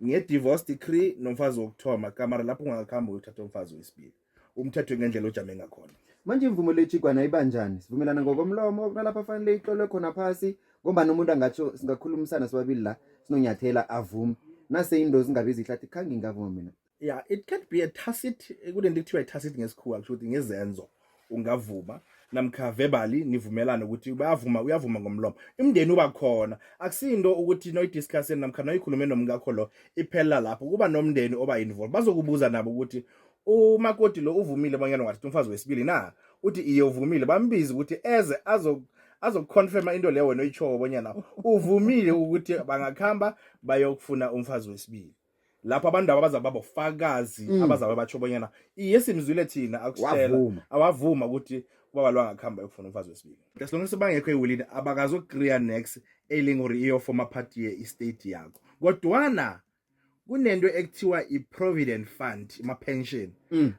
Nge-divorce decree nomfazi wokuthoma kamara lapho ungakhambi uyothatha umfazi wesibili. Umthetho ngendlela ojame ngakhona. Manje imvumo le tshigwana iba njani? Sivumelana ngokomlomo, kunalapha fanele itlolwe khona phasi, ngombana umuntu angatsho singakhulumisana sobabili la sinonyathela avume. Nase into zingabi zihle athi khange ngavuma mina. Yeah, it can be a tacit, kunento ekuthiwa i-tacit ngesikhuwa, kusho ukuthi ngezenzo ungavuma namkha verbally nivumelane ukuthi bayavuma, uyavuma ngomlomo, imndeni uba khona. Akusinto ukuthi noyidiscuss namkha noyikhulume nomkakho lo iphela lapho, kuba nomndeni oba involved, bazokubuza nabo ukuthi umakoti lo uvumile bonyana ungathatha umfazi wesibili na, uthi iye uvumile, bambize ukuthi eze azokuconfirma into leyo wena oyitshowo bonyana uvumile ukuthi bangakhamba bayokufuna umfazi wesibili. Lapho abantu aba bazabe babofakazi abazabe batsho bonyana iye simzwile thina akusitshela, Wavuma. Awavuma ukuthi ubaba lo angakuhamba yokufuna umfazi wesibili. As long as bangekho ewilini, abakazokriya nex eling or iyofoma part ye-estate yakho. Kodwana kunento ekuthiwa i-provident fund, ama-pension.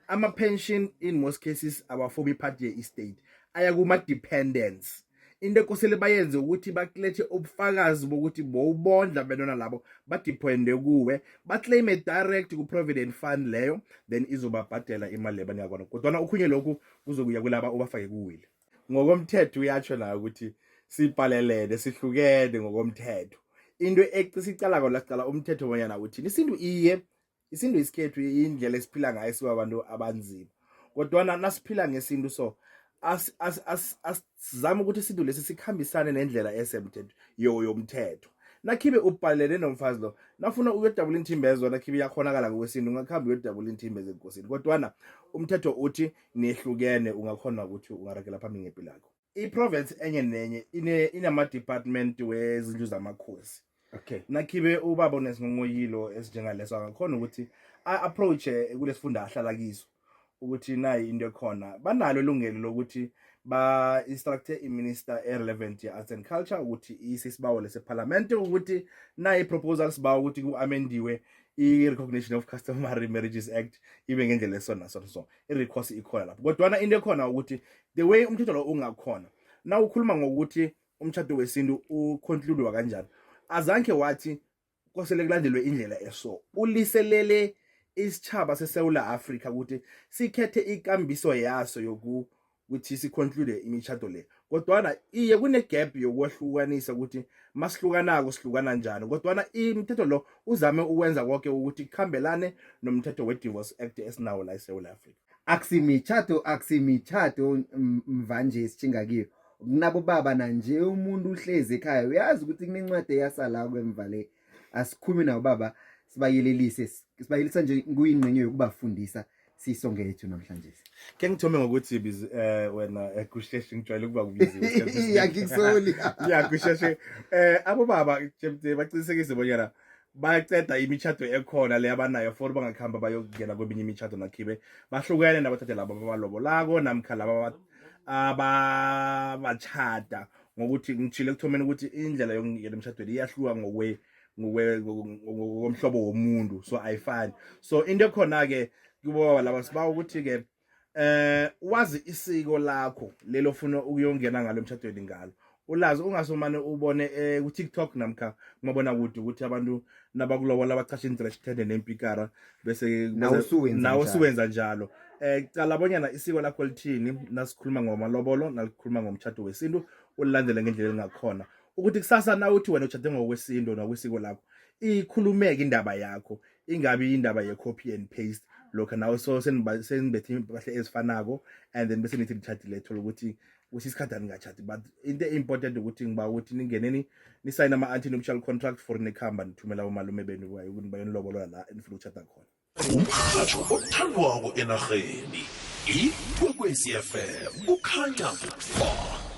Ama-pension in most cases awafomi ipart ye-estate, aya kuma-dependents. Into ekosele bayenze ukuthi bakulethe ubufakazi bokuthi bowubondla bentwana labo badepende kuwe, baclaime direct ku-provident fund leyo, then izobabhadela imali leyo banika kona. Kodwana okhunye lokhu kuzokuya kulaba obafake kuwile. Ngokomthetho uyatsho nayo ukuthi sibhalelene, sihlukene ngokomthetho. Into ecisicalako la, sicala umthetho bonyana uthini. Isintu, iye, isintu isikhethu, indlela esiphila ngayo sibabantu abanzima, kodwana nasiphila ngesintu so asizame ukuthi isintu lesi sikhambisane nendlela esemthetho yomthetho. Nakhibe ubhalele nomfazi lo, nafuna uyodabula inthimbezo, nakhibe iyakhonakala ngokwesintu, ungakuhamba uyodabula inthimbezo enkosini, kodwana umthetho uthi nehlukene, ungakhona ukuthi ungaragela phambili ngempilo yakho. I-province enye nenye inama-department wezindlu zamakhosi. Nakhibe ubaba onesingongoyilo esinjengaleso, angakhona ukuthi a-approach kulesifunda ahlala kiso ukuthi nayi into ekhona. Banalo ilungelo lokuthi ba-instructe i-minister e-relevant ye-arts and culture ukuthi iyise isibawo lesephalamende ukuthi nayi i-proposal, sibawa ukuthi ku-amendiwe i-Recognition of Customary Marriages Act ibe ngendlela esona sona. So i-recourse ikhona lapho, kodwana into ekhona ukuthi the way umthetho lo ungakhona, na ukhuluma ngokuthi umtshato wesintu uconcludewa kanjani, azange wathi kosele kulandelwe indlela eso. Uliselele isitjhaba seSewula Afrika ukuthi sikhethe ikambiso yaso yoku ukuthi siconclude imitshato le. Kodwana iye, kune-gap yokwahlukanisa ukuthi masihlukanako sihlukana njani, kodwana imithetho lo uzame ukwenza konke ukuthi kuhambelane nomthetho we-Divorce Act esinawo la eSewula Afrika. Akusimitshato, akusimitshato mvanje sitshinga kiyo kunabo baba nanje. Umuntu uhlezi ekhaya, uyazi ukuthi kunencwadi eyasala kwemva le. Asikhulume nabo baba, sibayelelise, sibayelelisa nje kuyingxenye yokubafundisa sisongethu namhlanje. Ke ngithome ngokuthi biz wena kusheshe, ngijwayele ukuba kubiziwe isikhathi esiningi. Angikusoli. Ya, kusheshe abobaba jemde baqinisekise bonyana bayaceda imitshato ekhona le abanayo for bangakuhamba bayokungena kweminye imitshato, nakhibe bahlukene nabathathe laba ababalobolako namkha laba ababachada. Ngokuthi ngitshile ekuthomeni ukuthi indlela yokungena emshadweni iyahluka ngokomhlobo womuntu, so ayifani. So into ekhona-ke kubo laba, sibawa ukuthi-ke wazi isiko lakho lelo ufuna ukuyongena ngalo emshadweni ngalo, ulazi, ungasomane ubone ku TikTok namkha kumabona kude ukuthi abantu nabakulobola bachasha indreshthende nempikara bese Nawe usuwenza nawe njalo. Usuwenza njalo. Cala bonyana isiko lakho lithini nasikhuluma ngomalobolo, nalikhuluma ngomtshato wesintu, ulilandele ngendlela elingakhona ukuthi kusasa na uthi wena utshade ngokwesintu nokwisiko lakho, ikhulumeke indaba yakho, ingabi indaba ye-copy and paste lokho nawe. So senibethe impahla ezifanako and then bese nithi nitshadile, thola ukuthi kwesinye isikhathi aningatshadi. But into e-important ukuthi ngiba ukuthi ningeneni nisayine ama-anti-nuptial contract for nikhamba nithumela abomalume benu ukuthi bayonilobolola la enifuna ukutshada khona. Umrhatjho othandwako enarheni, Ikwekwezi FM, kukhanya ba.